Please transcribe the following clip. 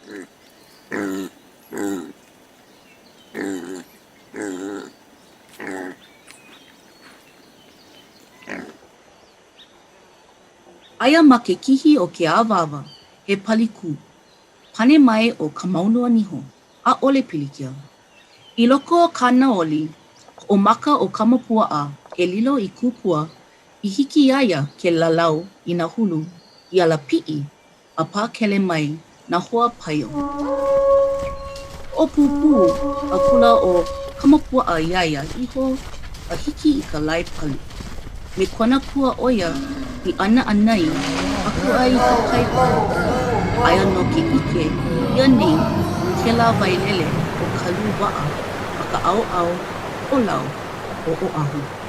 Aia ma ke kihi o ke awāwa he palikū. Pane mai ʻo Kamaunuaniho, ʻAʻole pilikia. I loko o kāna oli, hoʻomaka ʻo Kamapuaʻa e lilo i kupua i hiki iā ia ke lālau i nā hulu i alapiʻi a pakele mai nā hoa paio. Hoʻopūpū akula ʻo Kamapuaʻa iā ia iho a hiki i ka lae pali. Me kona pua ʻo ia i ʻānaʻanai aku ai i ka pae pali. Aia nō ke ʻike ʻia nei kēlā wailele ʻo Kaluaʻa ma ka ʻaoʻao Koʻolau o Oʻahu.